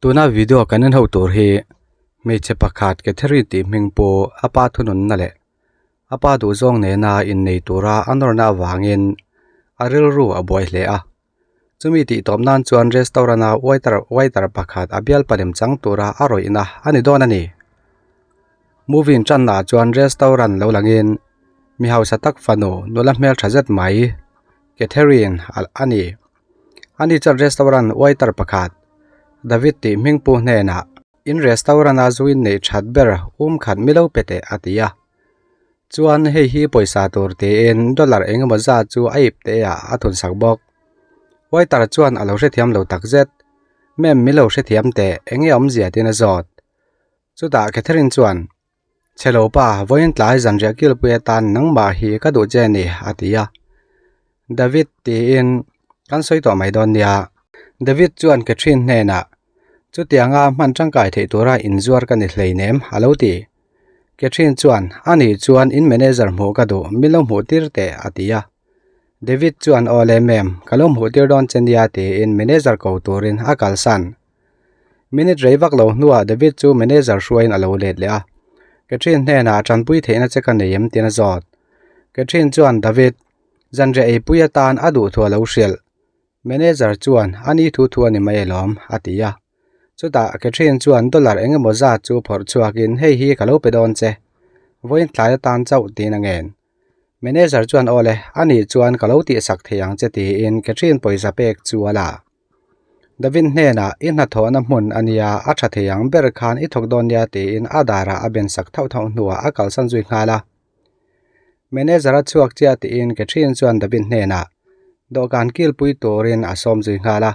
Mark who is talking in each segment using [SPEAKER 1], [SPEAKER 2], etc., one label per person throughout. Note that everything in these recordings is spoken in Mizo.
[SPEAKER 1] Tuna video kan en ho tur hi hmeichhe pakhat Catherine tih hming pawh a pa thununna leh a pa duhzawng nena innei tura a nawrna avangin a rilru a buai hle a. Chumi tih tawp nan chuan restaurant a waiter waiter pakhat a bialpa lem chang tura a rawihna a ni dawn a ni. Movie in tanna ah chuan restaurant lo langin mi hausa tak fanu nula hmeltha zet mai Catherine a ni. Ani chuan restaurant waiter pakhat David tih hming pu hnenah in restaurant a zu in neih that ber um khat milo pe teh a ti a. Chuan hei hi pawisa tur tiin dollar eng emaw zat chu a ip te ah a thun sak bawk. Waiter chuan a lo hrethiam lo takzet. Ma'am milo hrethiam teh eng nge awmzia tiin a zawt. Chutah Catherine chuan Chhelo pa, vawiin tlai zanriah kilpui atan nangmah hi ka duh che a ni, a ti a. David tiin kan sawi tawh mai dawn nia. David chuan Catherine hnenah, Chutianga hman tangkai theih tura inzuar ka ni hleinem, a lo ti. Catherine chuan, A nih chuan in manager hmuh ka duh, min lo hmuh tir teh, a ti a. David chuan, Aw le ma'am, ka lo hmuh tir dawn che nia, tiin manager ko turin a kalsan. Minute rei vak lo hnuah David chu manager hruaiin a lo let leh a. Catherine hnenah tanpui theihna che ka nei em tiin a zawt. Catherine chuan David, zanriah eipui atan a duh thu a lo hrilh. Manager chuan a ni thu thu a ni mai alawm, a ti a. Chutah Catherine chuan dollar eng emaw zat chu phawrh chhuakin hei hi ka lo pe dawn che. Vawiin tlai atan chauh tiin a ngen. Manager chuan aw le, a nih chuan ka lo tihsak thei ang che tiin Catherine pawisa pek chu a la. David hnenah i hnathawhna hmun a nia, a tha thei ang ber khan i thawk dawn nia tiin a darah a ben sak thauh thauh hnuah a kalsan zui nghal a. Manager a chhuak chiah tiin Catherine chuan David hnenah dawhkan kilpui turin a sawm zui nghal a.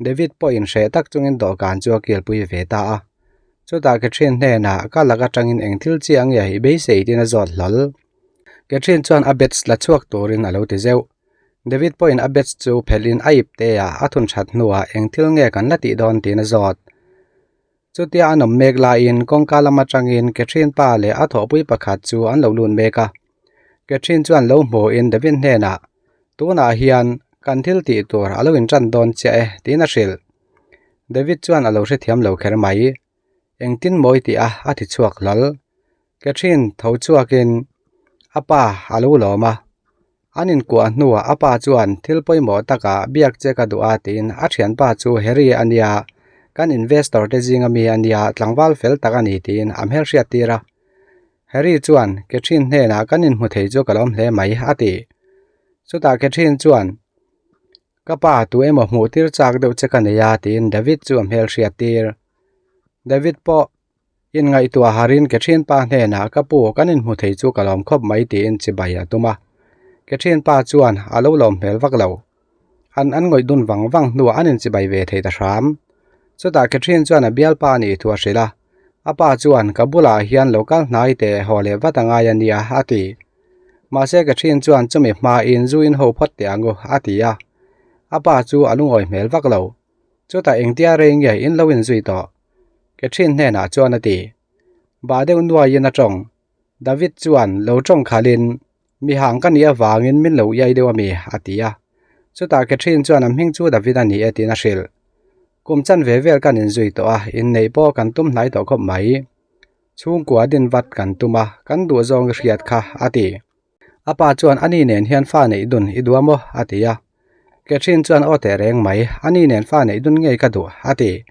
[SPEAKER 1] David pawhin hreh tak chungin dawhkan chu a kilpui ve ta a. Chutah Catherine hnenah ka lak atangin eng thil chiah nge i beisei tiin a zawt hlawl. Catherine chuan a bets la chhuak turin a lo ti zeuh. David pawhin a bets chu phelhin a ip te ah a thun that hnuah eng thil nge kan la tih dawn tiin a zawt. Chutia an awm mek laiin kawngka lam atangin Catherine pa leh a thawhpui pakhat chu an lo lut mek a. Catherine chuan lo hmuhin David hnenah, Tunah hian kan thil tih tur a lo intan dawn chiah e tiin a hrilh. David chuan a lo hrethiam lo kher mai. Engtin mawi tih a a ti chhuak hlawl. Catherine tho chhuakin a pa a lo lawm a. An inkuah hnuah a pa chuan thil pawimawh takah biak che ka duh a tiin a thianpa chu Harry a nia, kan investor te zinga mi a nia, tlangval fel tak a ni tiin a hmelhriat tir a. Harry chuan Catherine hnenah kan inhmu thei chu ka lawm hle mai a ti. Chutah Catherine chuan Ka pa tu emaw hmuh tir chak deuh che ka nei a tiin David chu a hmelhriat tir. David pawh Inngaihtuah harin Catherine pa hnenah ka pu kan inhmu thei chu ka lawm khawp mai tiin chibai a tum a. Catherine pa chuan a lo lawm hmel vak lo. An an ngawih dun vang vang hnuah an inchibai ve thei ta hram. Chutah Catherine chuan a bialpa a nih thu a hrilh a. A pa chuan ka bulah hian lo kal hnai teh haw leh vat a ngai a nia a ti. Mahse Catherine chuan chumi hmain zu in ho phawt teh ang u a ti a. A pa chu a lungawi hmel vak lo. Chutah engtia rei nge in lo inzui tawh? Catherine hnenah chuan a ti. Bah deuh nuaiin a tawng. David chuan lo tawng khalhin, Mi hang ka nih avangin min lo iai deuh a mi? a ti a. Chutah Catherine chuan a hming chu David a ni e tiin a hrilh. Kum chan ve vel kan inzui tawh a, inneih pawh kan tum hnai tawh khawp mai. Chhungkua din vat kan tum a, kan duh zawng i hriat kha, a ti. A pa chuan a ni nen hian fa neih dun i duh a maw? a ti a. Catherine chuan aw teh reng mai, a ni nen fa neih dun ngei ka duh, a ti.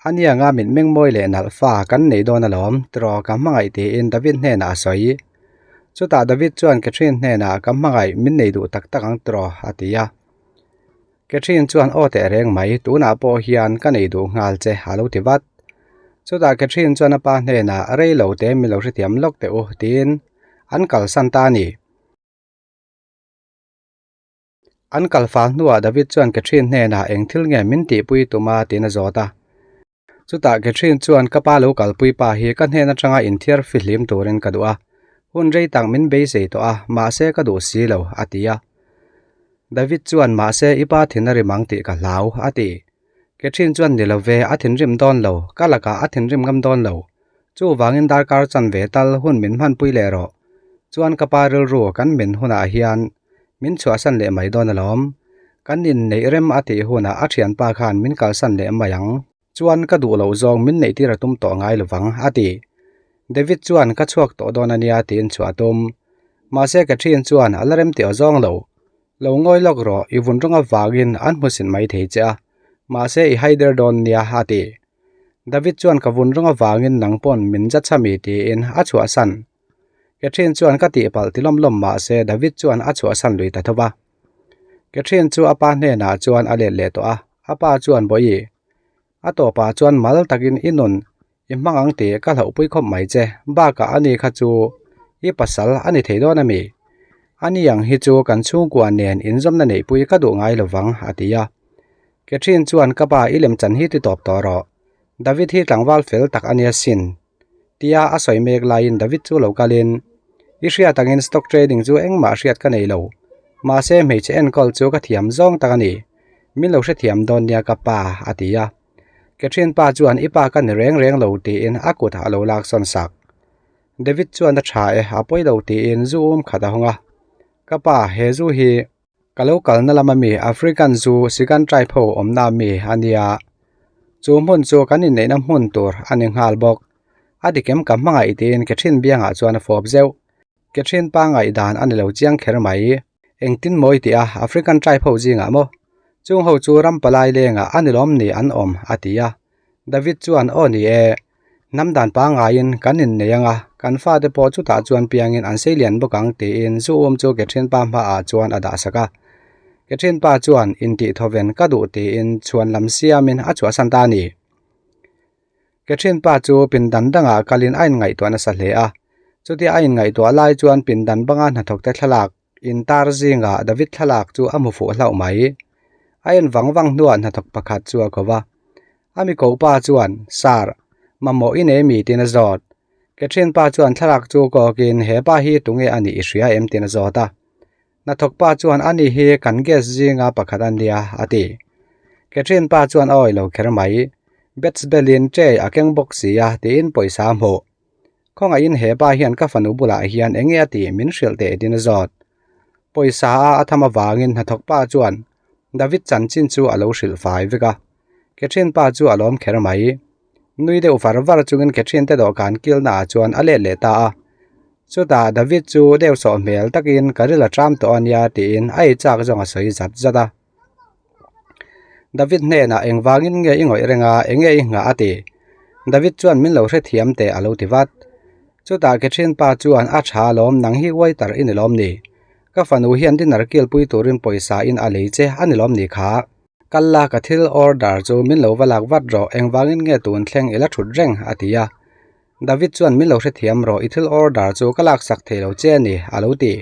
[SPEAKER 1] A nianga mitmeng mawi leh nalh fa kan nei dawn alawm, tiraw ka hmangaih tiin David hnenah a sawi. Chutah David chuan Catherine hnenah ka hmangaih min nei duh tak tak ang tiraw, a ti a. Catherine chuan aw teh reng mai, tunah pawh hian ka nei duh nghal che, a lo ti vat. Chutah Catherine chuan a pa hnenah rei lo te min lo hrethiam lawk teh u, tiin an kalsan ta a ni. An kal fal hnuah David chuan Catherine hnenah eng thil nge min tihpui tum a tiin a zawt a. Chutah Catherine chuan ka pa lo kalpui pa hi ka hnen atanga inthiar fihlim turin ka duh a, hun rei tak min beisei tawh a, mahse ka duh si lo, a ti a. David chuan mahse i pa thin a rim ang tih ka hlau, a ti. Catherine chuan ni lo ve, a thinrim dawn lo, ka lakah a thinrim ngam dawn lo. Chuvangin darkar chanve tal hun min hmanpui leh rawh. Chuan ka pa rilru kan min hunah hian min chhuahsan leh mai dawn alawm. Kan inneih rem a tih hunah a thianpa khan min kalsan leh mai ang. Chuan ka duh loh zawng min neih tir a tum tawh ngai lovang, a ti. David chuan ka chhuak tawh dawn a nia tiin chhuah a tum. Mahse Catherine chuan a la rem tih awzawng lo. Lo ngawi lawk rawh, i vun rawng avangin an hmusin mai thei che a, mahse i haider dawn nia, a ti. David chuan ka vun rawng avangin nang pawn min za chami tiin a chhuahsan. Catherine chuan ka tihpalh ti lawm lawm mahse David chuan a chhuahsan lui ta tho va. Catherine chu a pa hnenah chuan a let leh tawh a, a pa chuan Bawihi, a tawpah chuan mal takin i nun i hmang ang tih ka hlauhpui khawp mai che, bakah ani kha chu i pasal a ni thei dawn a mi? Ani ang hi chu kan chhungkua nen inzawmna neihpui ka duh ngai lovang, a ti a. Catherine chuan ka pa i lemchan hi ti tawp tawh rawh, David hi tlangval fel tak a nia sin, tia a sawi mek laiin David chu lo kalin, I hriat angin stock trading chu engmah hriat ka nei lo, mahse hmeichhe enkawl chu ka thiam zawng tak a ni, min lo hrethiam dawn nia ka pa, a ti a. Catherine pa chuan i pa ka ni reng reng lo tiin a kut a lo lak sawn sak. David chuan a tha e, a pawi lo tiin zu um khat a hawng a. Ka pa, he zu hi ka lo kalna lama mi African zu Sigan tribe ho awmna mi a nia. Chu hmun chu kan inneihna hmun tur a ni nghal bawk. A dikem ka hmangaih tiin Catherine biangah chuan a fawp zeuh. Catherine pa ngaihdan a ni lo chiang kher mai. Engtin maw i tih a, African tribe ho zingah maw? Chung ho chu ram palai lengah a ni lawm ni an awm a ti a. David chuan aw ni e, hnam dan pangaiin kan innei ang a, kan fate pawh chutah chuan piangin an sei lian bawk ang tiin zu um chu Catherine pa hmaah chuan a dah sak a. Catherine pa chuan intih thawven ka duh tiin chhuan lam siamin a chhuahsan ta a ni. Catherine pa chu pindan dangah kalin a inngaihtuah nasa hle a. Chutia a inngaihtuah lai chuan pindan banga hnathawkte thlalak intar zingah David thlalak chu a hmu fuh hlauh mai. A en vang vang hnuah hnathawk pakhat chu a ko va. A mi ko pa chuan, Sir, mamawh i nei mi? tiin a zawt. Catherine pa chuan thlalak chu kawkin, He pa hi tunge a nih i hria em? tiin a zawt a. Hnathawk pa chuan a ni hi kan guest zinga pakhat a nia a ti. Catherine pa chuan a awi lo kher mai. Bets belin tray a keng bawk si a tiin pawisa a hmuh. Khawngaihin he pa hian ka fanu bulah hian eng nge a tih min hrilh teh tiin a zawt. Pawisa a a tham avangin hnathawk pa chuan David chanchin chu a lo hrilh fai vek a. Catherine pa chu a lawm kher mai. Nui deuh var var chungin Catherine te dawhkan kilna ah chuan a let leh ta a. Chutah David chu deuh sawh hmel takin ka ril a ṭam tawh a nia tiin a ei chak zawng a sawi zat zat a. David hnenah engvangin nge i ngawih reng a, enge i nghah a ti. David chuan min lo hrethiam teh a lo ti vat. Chutah Catherine pa chuan a ṭha alawm nang hi waiter i ni lawm ni. Ka fanu hian dinner kilpui turin pawisa in a lei che a ni lawm ni kha. Kal la ka thil order chu min lo va lak vat rawh engvangin nge tun thleng i la thut reng a ti a. David chuan min lo hrethiam rawh i thil order chu ka laksak thei lo che a ni a lo ti.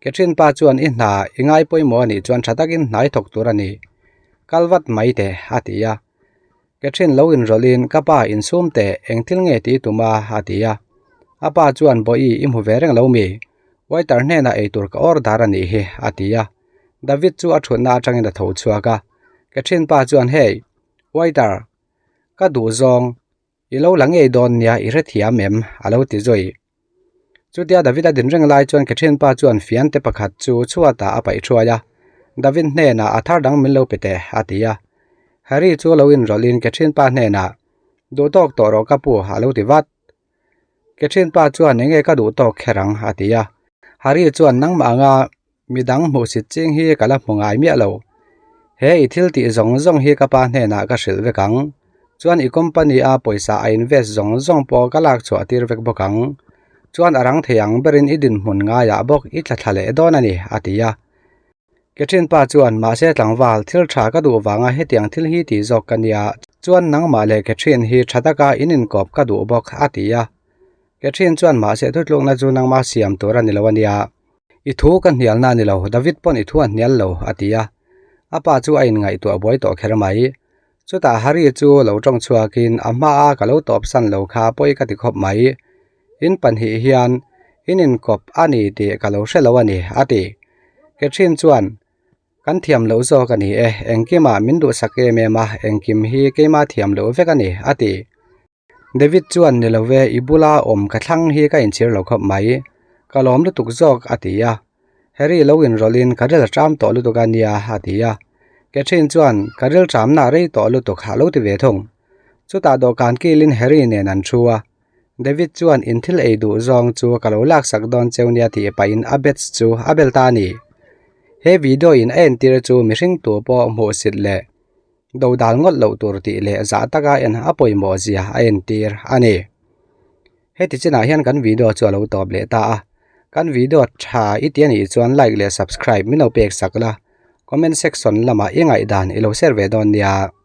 [SPEAKER 1] Catherine pa chuan i hna i ngai pawimawh a nih chuan tha takin hnai thawk tur a ni. Kal vat mai teh a ti a. Catherine lo inrawlhin ka pa insum teh eng thil nge tih i tum a a ti a. A pa chuan Bawihi i hmu ve reng lo mi? Waiter hnenah eitur ka order a nih hi a ti a. David chu a thutna atangin a tho chhuak a, Catherine pa chuan Hey, waiter, ka duh zawng, i lo la ngei dawn nia i hrethiam em? a lo ti zui. Chutia David a din reng lai chuan Catherine pa chuan fiante pakhat chu chhuatah a paih thuai a, David hnenah a thar dang min lo pe teh a ti a. Harry chu lo inrawlhin Catherine pa hnenah, Duh tawk tawh rawh ka pu a lo ti vat. Catherine pa chuan enge ka duh tawk kher ang a ti a. Harry chuan nangmah anga midang hmuhsit ching hi ka la hmu ngai miah lo. He i thil tih zawng zawng hi ka pa hnenah ka hrilh vek ang. Chuan i company a pawisa a invest zawng zawng pawh ka lak chhuah tir vek bawk ang. Chuan a rang thei ang berin i dinhmun ngaiah bawk i tla thla leh dawn a ni a ti a. Catherine pa chuan mahse tlangval thil tha ka duh vanga hetiang thil hi tih zawk ka nia chuan nangmah leh Catherine hi tha taka in inkawp ka duh bawk a ti a. Catherine chuan mahse thutlukna chu nangmah siam tur a ni lo a nia. I thu ka hnialna a ni lo, David pawn i thu a hnial lo a ti a. A pa chu a inngaihtuah buai tawh kher mai. Chutah Harry chu lo tawng chhuakin a hmaa ka lo tawpsan lo kha pawi ka ti khawp mai. In pahnih hian in inkawp a ni tih ka lo hre lo a ni, a ti. Catherine chuan, Kan thiam loh zawk a ni e, engkimah min duhsak em em a, engkim hi keimah thiam loh vek a ni, a ti. David chuan, Ni lo ve, i bula awm ka thlang hi ka inchhir lo khawp mai. Ka lawm lutuk zawk, a ti a. Harry lo inrawlhin, Ka ril a ṭam tawh lutuk a nia, a ti a. Catherine chuan, Ka ril ṭamna a rei tawh lutuk, a lo ti ve thung. Chutah dawhkan kilin Harry nen an thu a, David chuan in thil ei duh zawng chu ka lo laksak dawn cheu nia tih pahin a bets chu a bel ta a ni. He video in a entir chu mihring tu pawh hmuhsit leh dodal ngawt loh tur tih leh zah taka en a pawimawh zia a entir a ni. Heti chinah hian kan video chu a lo tawp leh ta a, kan video tha i ti a nih chuan like leh subscribe min lo pek sak la, comment section lamah i ngaihdan i lo share ve dawn nia.